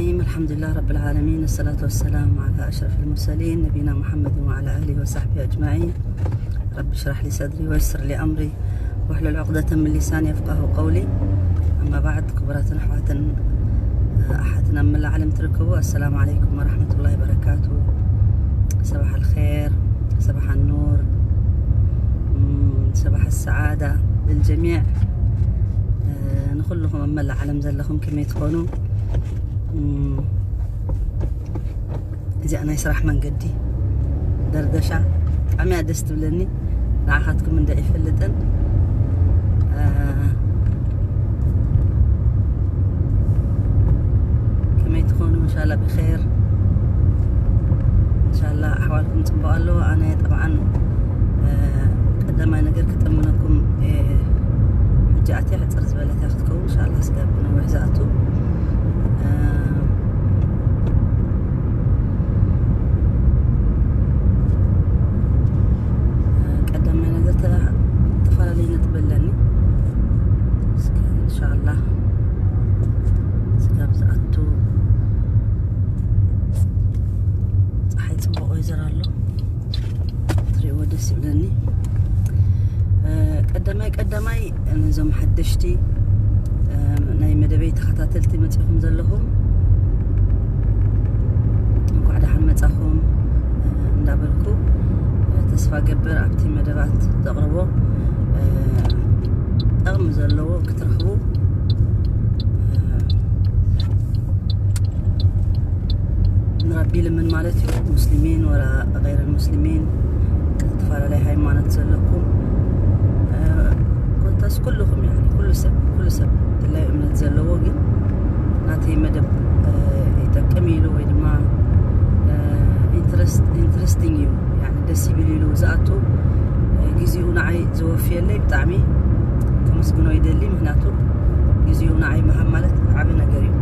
الرحيم. الحمد لله رب العالمين، الصلاة والسلام على أشرف المرسلين نبينا محمد وعلى آله وصحبه أجمعين. رب اشرح لي صدري ويسر لي أمري واحلل عقدة من لساني يفقه قولي. أما بعد، ክቡራትን ኣሕዋትን ኣሓትን ኣብ መላእ ዓለም ትርከቡ፣ السلام عليكم ورحمة الله وبركاته. صباح الخير، صباح النور، مم، صباح السعادة للجميع. ንኹልኹም ኣብ መላእ ዓለም ዘለኹም ከመይ ትኾኑ? እዚኣ ናይ ስራሕ መንገዲ ደርደሻ ብጣዕሚ እያ ደስ ትብለኒ። ንዓኻትኩም እንደ ይፈልጥን ከመይ ትኾኑ? እንሻላ ብኸይር፣ እንሻላ ኣሕዋልኩም ጽቡቕ ኣለዎ። ኣነ ጠብዓን ቀዳማይ ነገር ክጥምነኩም ሕጂ ኣትያ ሕፅር ዝበለት ክትከውን እንሻላ ስጋብ ነዊሕ ዝኣቱ ቀዳማይ ነገር ተፈላለዩ ነጥቢ ኣለኒ። እስከ እንሻላ ስጋብ ዝኣቱ ፀሓይ ፅቡቕ ይዘር ኣሎ። ትሪእዎ ደስ ይብለኒ። ቀዳማይ ቀዳማይ ነዞም ሓደሽቲ ናይ መደበይ ተኸታተልቲ መፂኹም ዘለኹም እንኳዕ ደሓን መፃኹም እንዳበልኩ ተስፋ ገብር ኣብቲ መደባት ዘቕርቦ ጠቕሚ ዘለዎ ክትረኽቡ ንረቢ ልምን ማለት እዩ። ሙስሊሚን ወላ غير ሙስሊሚን፣ ዝተፈላለየ ሃይማኖት ዘለኩም ኮንታስ ኩልኹም፣ ያኒ ኩሉ ሰብ፣ ኩሉ ሰብ ድላዩ እምነት ዘለዎ ግን ናተይ መደብ ይጠቅም ኢሉ ወይ ድማ ኢንትረስቲንግ እዩ፣ ያኒ ደስ ይብል ኢሉ ዝኣቱ ግዜኡ ንዓይ ዘወፍየለይ ብጣዕሚ ከመስግኖ ይደሊ። ምክንያቱ ግዜኡ ንዓይ ምሃብ ማለት ዓቢ ነገር እዩ።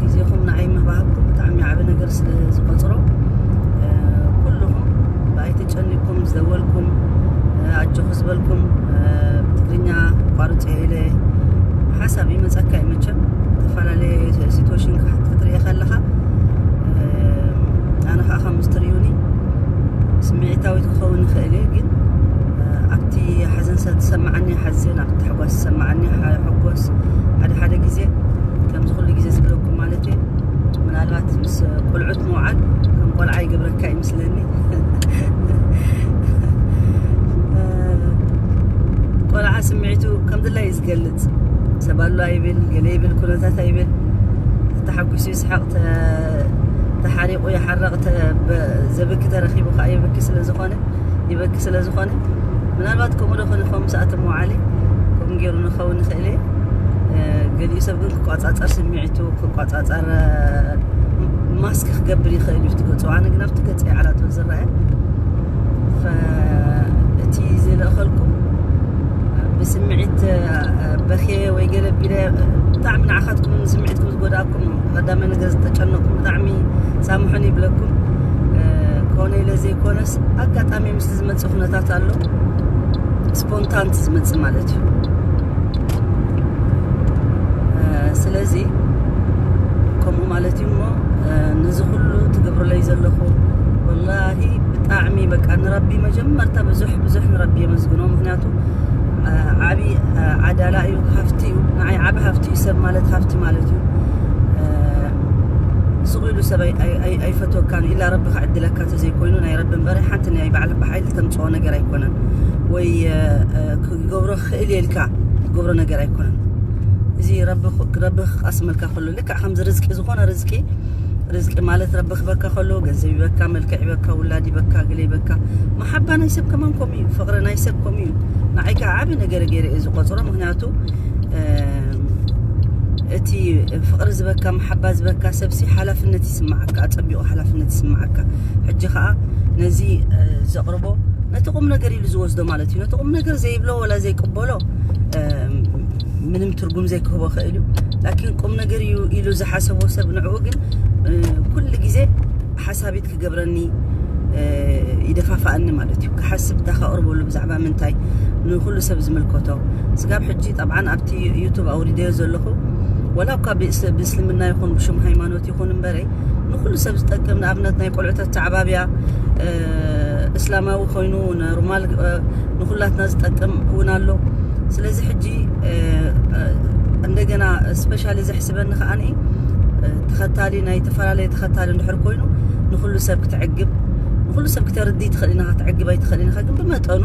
ግዜኹም ንዓይ ምህባህኩም ብጣዕሚ ዓቢ ነገር ስለ ዝቆጽሮ ኩልኹም ብኣይ ተጨኒኩም ዝደወልኩም ኣጆኹ ዝበልኩም ትግርኛ ቋርጽ ኢለ ሓሳብ ይመጸካ እዩ መቸም። ዝተፈላለየ ሲትዌሽን ክትርኢ ከለኻ ኣነ ከዓ ከም ዝትርእዩኒ ስምዒታዊት ክኸውን ይኽእል እየ፣ ግን ኣብቲ ሓዘን ዝሰማዓኒ ሓዝን ኣብቲ ታሕጓስ ዝሰማዓኒ ሓጎስ ሓደ ሓደ ግዜ ከምዚ ኩሉ ግዜ ዝብለኩም ማለት እየ። ምናልባት ምስ ቆልዑት ምውዓል ከም ቆልዓ ይገብረካ ይመስለኒ። ቆልዓ ስምዒቱ ከም ድላይ እዩ ዝገልጽ። ሰብ ኣሎ ኣይብል፣ ገለ ይብል፣ ኩነታት ኣይብል። ተሓጒሱ ይስሕቕ፣ ተሓሪቑ ይሓረቕ፣ ዘብኪ ተረኺቡ ከዓ ይብኪ ስለ ዝኾነ ይበኪ ስለ ዝኾነ ምናልባት ከምኡ ዶ ኾነ ከም ሰኣት መዋዓሊ ከምኡ ገይሩ ንኸውን ንኽእል እየ። ገሊኡ ሰብ ግን ክቋፃፀር ስምዒቱ ክቋፃፀር ማስክ ክገብር ይኽእል እዩ ትገፁ። ኣነ ግን ኣብቲ ገፀ ይዓላቶ ዝረአ እቲ ዝልእኸልኩም ብስምዒት በኽየ ወይ ገለ ቢለ ብጣዕሚ ንዓኻትኩም ስምዒትኩም ዝጎዳእኩም ቀዳመ ነገር ዝተጨነኩም ብጣዕሚ ሳምሑን ይብለኩም። ኮነ ኢለ ዘይኮነስ ኣጋጣሚ ምስ ዝመፅእ ኩነታት ኣሎ ስፖንታንት ዝመፅእ ማለት እዩ። ስለዚ ከምኡ ማለት እዩ እሞ ነዚ ኩሉ ትገብሩለይ ዘለኹ ወላሂ ብጣዕሚ በቃ ንረቢ መጀመርታ ብዙሕ ብዙሕ ንረቢ የመስግኖ። ምክንያቱ ዓቢ ዓዳላ እዩ፣ ሃፍቲ እዩ። ንዓይ ዓቢ ሃፍቲ እዩ፣ ሰብ ማለት ሃፍቲ ማለት እዩ። ስቕ ኢሉ ሰብ ኣይፈትወካን ኢላ ረቢ ክዕድለካ ተዘይኮይኑ ናይ ረቢ እምበረ ሓንቲ ናይ ባዕል ብሓይሊ ተምፅኦ ነገር ኣይኮነን ወይ ክገብሮ ክእል የልካ ትገብሮ ነገር ኣይኮነን። እዚ ረቢ ክቃስመልካ ከሎ ልክዕ ከምዚ ርዝቂ ዝኾነ ርዝቂ ርዝቂ ማለት ረቢ ክበካ ከሎ ገንዘብ ይበካ፣ መልክዕ ይበካ፣ ውላድ ይበካ፣ ገለ ይበካ። መሓባ ናይ ሰብ ከማን ከምኡ እዩ፣ ፍቕሪ ናይ ሰብ ከምኡ እዩ። ንዓይ ከዓ ዓቢ ነገር ገይረ እየ ዝቆፅሮ። ምክንያቱ እቲ ፍቕሪ ዝበካ መሓባ ዝበካ ሰብሲ ሓላፍነት ይስምዓካ፣ ኣፀቢቑ ሓላፍነት ይስምዓካ። ሕጂ ከዓ ነዚ ዘቕርቦ ነቲ ቁም ነገር ኢሉ ዝወስዶ ማለት እዩ። ነቲ ቁም ነገር ዘይብሎ ወላ ዘይቅበሎ ምንም ትርጉም ዘይክህቦ ክእል እዩ። ላኪን ቁም ነገር እዩ ኢሉ ዝሓሰቦ ሰብ ንዕኡ ግን ኩሉ ግዜ ሓሳቢት ክገብረኒ ይደፋፋእኒ ማለት እዩ። ክሓስብ እታ ከቕርበሉ ብዛዕባ ምንታይ ንኩሉ ሰብ ዝምልከቶ። ስጋብ ሕጂ ጠብዓን ኣብቲ ዩቱብ ኣውሪደዮ ዘለኹ፣ ወላ እኳ ብእስ- ብእስልምና ይኹን ብሽም ሃይማኖት ይኹን እምበረይ፣ ንኩሉ ሰብ ዝጠቅም፣ ንኣብነት ናይ ቆልዑ ተተዓባብያ፣ እስላማዊ ኮይኑ ኖርማል፣ ንኩላትና ዝጠቅም እውን ኣሎ። ስለዚ ሕጂ እንደገና ስፔሻሊ ዘሕስበኒ ከዓኒ፣ ተኸታሊ ናይ ተፈላለየ ተኸታሊ እንድሕር ኮይኑ ንኩሉ ሰብ ክትዕግብ፣ ንኩሉ ሰብ ክተርዲ ትኽእል ኢና። ክትዕግብ ኣይትኽእል ኢኻ፣ ግን ብመጠኑ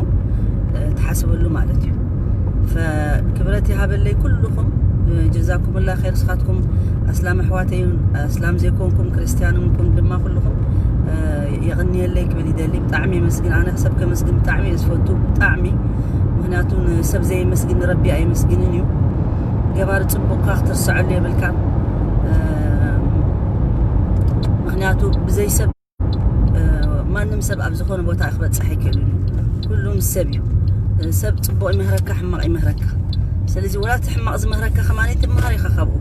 ትሓስበሉ ማለት እዩ። ፈክብረት ይሃበለይ ኩልኹም። ጀዛኩምላ ኸይር። ስኻትኩም ኣስላም ኣሕዋተይን ኣስላም ዘይኮንኩም ክርስትያን እንኩም ድማ ኩልኹም የቕንየለይ ክብል ይደሊ። ብጣዕሚ የመስግን። ኣነ ሰብ ከመስግን ብጣዕሚ እየ ዝፈቱ፣ ብጣዕሚ። ምክንያቱ ንሰብ ዘየመስግን ንረቢ ኣየመስግንን እዩ። ገባሪ ጽቡቕካ ክትርሰዐሉ የብልካን። ምክንያቱ ብዘይ ሰብ ማንም ሰብ ኣብ ዝኾነ ቦታ ክበፅሕ ኣይክእልን እዩ። ኩሉ ምስ ሰብ እዩ። ሰብ ፅቡቕ ይምህረካ፣ ሕማቕ ይምህረካ። ስለዚ ወላ እቲ ሕማቕ ዝምህረካ ከማኒ ትምሃር ኢኻ ካብኡ።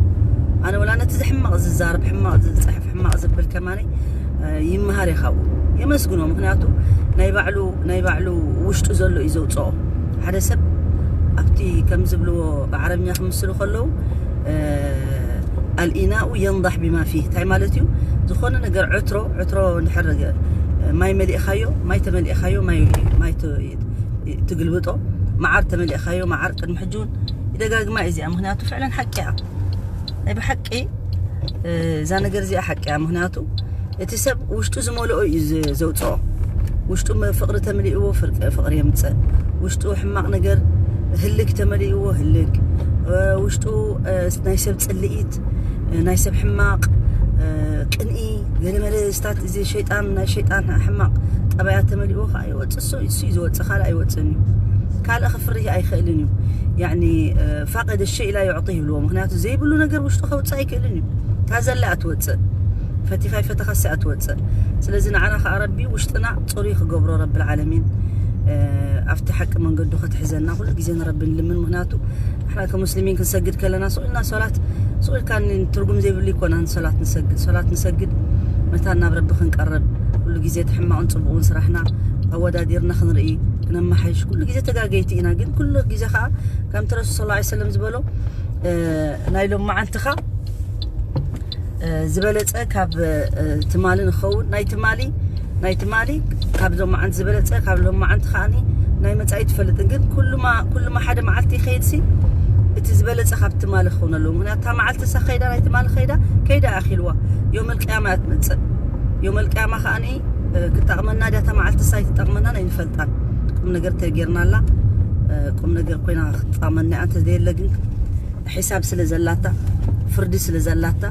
ኣነ ወላ ነቲ ዝሕማቕ ዝዛረብ፣ ሕማቕ ዝፅሕፍ፣ ሕማቕ ዝብል ከማኒ ይምሃር እየ ካብኡ። የመስግኖ። ምክንያቱ ናይ ባዕሉ ናይ ባዕሉ ውሽጡ ዘሎ እዩ ዘውፅኦ። ሓደ ሰብ ኣብቲ ከም ዝብልዎ ብዓረብኛ ክምስሉ ከለዉ ኣልኢናኡ የንዳሕ ቢማ ፊህ እንታይ ማለት እዩ? ዝኾነ ነገር ዕትሮ ዕትሮ እንድሕር ማይ መሊእኻዮ፣ ማይ ተመሊእኻዮ፣ ማይ ማይ ት- ትግልብጦ። መዓር ተመሊእኻዮ፣ መዓር። ቅድሚ ሕጂ እውን ይደጋግማ እየ እዚኣ፣ ምክንያቱ ፍዕለን ሓቂ እያ። ናይ ብሓቂ እዛ ነገር እዚኣ ሓቂ እያ። ምክንያቱ እቲ ሰብ ውሽጡ ዝመልኦ እዩ ዝ- ዘውፅኦ። ውሽጡ መ- ፍቕሪ ተመሊእዎ ፍርቂ- ፍቕሪ የምፅእ። ውሽጡ ሕማቕ ነገር ህልክ ተመሊእዎ ህልክ። ውሽጡ ናይ ሰብ ፅልኢት፣ ናይ ሰብ ሕማቕ ቅንኢ፣ ገለመለ ስታት እዚ ሸይጣን ናይ ሸይጣን ሕማቕ ጠባያት ተመሊእዎ ከዓ ይወፅእ። እሱ እሱ እዩ ዝወፅእ፣ ካልእ ኣይወፅእን እዩ። ካልእ ክፍርህ ኣይኽእልን እዩ። ያኒ ፋቀደ ሸይ ላ ይዕጢ ይብልዎ። ምክንያቱ ዘይብሉ ነገር ውሽጡ ከውፅእ ኣይክእልን እዩ። እታ ዘላ እያ ትወፅእ። ፈቲኻ ይፈተኻሲ እያ ትወፅእ። ስለዚ ንዓና ከዓ ረቢ ውሽጥና ፅሩይ ክገብሮ ረብል ዓለሚን ኣብቲ ሓቂ መንገዱ ከትሕዘና ኩሉ ግዜ ንረቢ ንልምን። ምክንያቱ ንሕና ከሙስሊሚን ክንሰግድ ከለና ስቕ ኢልና ሶላት ስቕ ኢልካ ትርጉም ዘይብሉ ይኮና። ሶላት ንሰግድ ሶላት ንሰግድ መታን ናብ ረቢ ክንቀርብ ኩሉ ግዜ እቲ ሕማቕን ፅቡቕን ስራሕና ኣወዳዲርና ክንርኢ ክነመሓይሽ ኩሉ ግዜ ተጋገይቲ ኢና። ግን ኩሉ ግዜ ከዓ ከምቲ ረሱል ስ ሰለም ዝበሎ ናይ ሎማዓንትኻ ዝበለፀ ካብ ትማሊ ንኸውን ናይ ትማሊ ናይ ትማሊ ካብ ሎማዓንቲ ዝበለፀ ካብ ሎማዓንቲ ከዓኒ ናይ መፃኢ ትፈልጥን። ግን ኩሉማ ኩሉማ ሓደ መዓልቲ ይኸይድሲ እቲ ዝበለፀ ካብ ትማሊ ክኸውን ኣለዎ። ምክንያቱ እታ መዓልቲ እሳ ከይዳ ናይ ትማሊ ከይዳ ከይዳ ኣኺልዋ ዮም ልቅያማ እያ ትመፅእ። ዮም ልቅያማ ከዓኒ ክጠቕመና ድያ እታ መዓልቲ እሳ ኣይትጠቕመናን ኣይንፈልጣን። ቁም ነገር ተጌርናላ ቁም ነገር ኮይና ክትጠቕመና እያ። እንተዘየለ ግን ሒሳብ ስለ ዘላታ ፍርዲ ስለ ዘላታ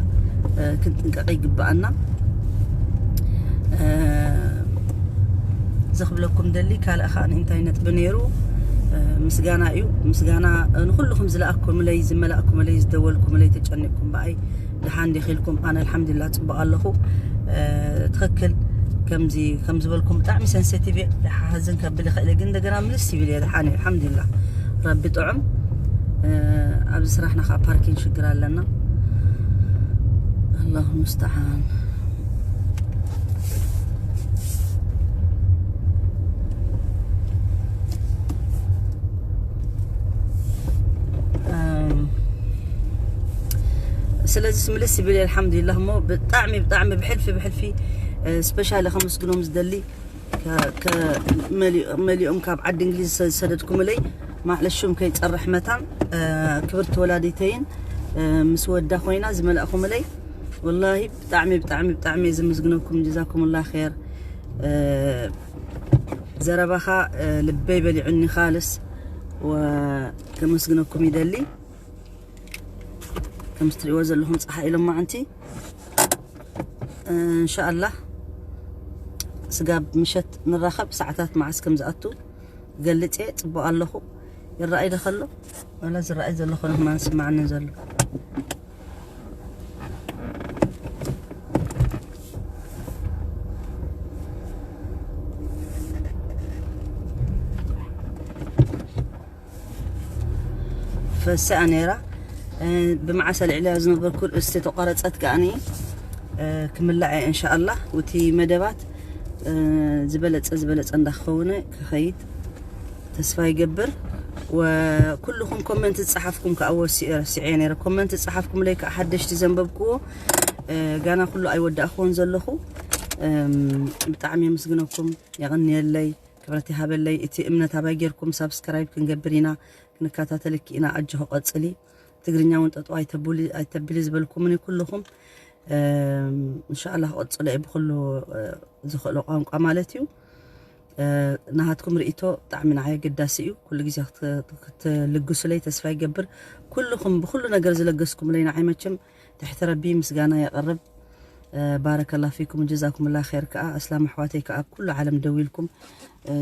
ክንጥንቀቕ ይግባኣና። ዘኽብለኩም ደሊ ካልእ ከዓ እንታይ ነጥቢ ነይሩ? ምስጋና እዩ። ምስጋና ንኩልኹም ዝለኣኩምለይ ዝመላእኩምለይ ዝደወልኩምለይ ተጨኒቕኩም ብኣይ ድሓን ዲኺ ኢልኩም ኣነ ኣልሓምዱሊላ ፅቡቕ ኣለኹ። ትኽክል ከምዚ ከም ዝበልኩም ብጣዕሚ ሰንሲቲቭ እየ። ሓዝን ከብል ይኽእል እየ፣ ግን እንደገና ምልስ ይብል እየ። ድሓን እየ ኣልሓምዱሊላ ረቢ ጥዑም። ኣብዚ ስራሕና ከዓ ፓርኪን ሽግር ኣለና። ኣላሁ ሙስተዓን። ስለዚ ምልስ ይብል ኣልሓምዱሊላህ። እሞ ብጣዕሚ ብጣዕሚ ብሕልፊ ብሕልፊ ስፔሻሊ ከመስግኖም ዝደሊ መሊኦም ካብ ዓዲ እንግሊዝ ዝሰደድኩምለይ ማዕለሹም ከይፀርሕ መታን ክብርቲ ወላዲተይን ምስ ወዳ ኮይና ዝመላእኩምለይ ወላሂ ብጣዕሚ ብጣዕሚ ብጣዕሚ እየ ዘመስግነኩም። ጀዛኩምላ ኸይር። ዘረባኻ ልበይ በሊዑኒ ካልስ ከመስግነኩም ይደሊ። ከምዚ ትሪእዎ ዘለኹም ፀሓይ ኢሎም ማዓንቲ እንሻኣላህ ስጋብ ምሸት ንራኸብ። ሰዓታት መዓስ ከም ዝኣቱ ገልፅ እየ። ፅቡቕ ኣለኹ። ይረኣይ ዶ ከሎ? ወላ ዝረኣይ ዘሎ ኮነ ክማን ስማዓኒ ዘሎ። ፈሲኣ ነይራ። ብመዓስ ኣልዒለያ ዝነበርኩ ርእስቲ ተቋረፀት ከኣኒ ክምላዕ እየ እንሻኣላህ። ውቲ መደባት ዝበለፀ ዝበለፀ እንዳክኸውነ ክኸይድ ተስፋ ይገብር። ወኩልኹም ኮመንት ዝፀሓፍኩም ከዓ ወሲኤ ረሲዐ ነይረ። ኮመንት ዝፀሓፍኩም ለይ ከዓ ሓደሽቲ ዘንበብክዎ ጋና ኩሉ ኣይወዳእክዎን ዘለኹ። ብጣዕሚ የመስግነኩም፣ የቐንየለይ፣ ክብረት ይሃበለይ። እቲ እምነት ኣባይ ጌርኩም ሳብስክራይብ ክንገብር ኢና፣ ክንከታተልኪ ኢና። ኣጆኹ ቀፅሊ። ትግርኛ እውን ጠጠው ኣይተብሊ ዝበልኩምኒ ኩልኹም። እንሻላ ክቐፅሎ እየ ብኩሉ ዝኽእሎ ቋንቋ ማለት እዩ። ናሃትኩም ርእቶ ብጣዕሚ ንዓይ ኣገዳሲ እዩ። ኩሉ ግዜ ክትልግሱለይ ተስፋ ይገብር። ኩልኹም ብኩሉ ነገር ዝለገስኩምለይ ንዓይ መቸም ትሕቲ ረቢ ምስጋና የቐርብ። ባረከላ ፊኩም ጀዛኩምላ ኸይር። ከዓ ኣስላም ኣሕዋተይ ከዓ ኩሉ ዓለም ደዊልኩም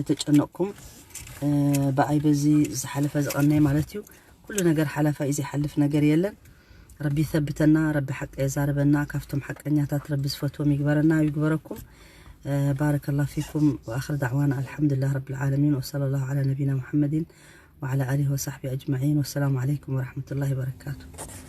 ተጨነቕኩም ብኣይ በዚ ዝሓለፈ ዝቐነይ ማለት እዩ። ኩሉ ነገር ሓላፋ እዩ፣ ዘይሓልፍ ነገር የለን። ረቢ ይሰብተና፣ ረቢ ሓቂ የዛርበና፣ ካብቶም ሓቀኛታት ረቢ ዝፈትዎም ይግበረና ይግበረኩም። ባረከላ ፊኩም። ወኣኽር ዳዕዋና ኣልሓምዱሊላህ ረብል ዓለሚን ወሰለላሁ ዓላ ነቢና ሙሐመዲን ወዓላ ኣሊሂ ወሳሕቢ ኣጅመዒን። ወሰላሙ ዓለይኩም ወረሕመቱላሂ ወበረካቱ።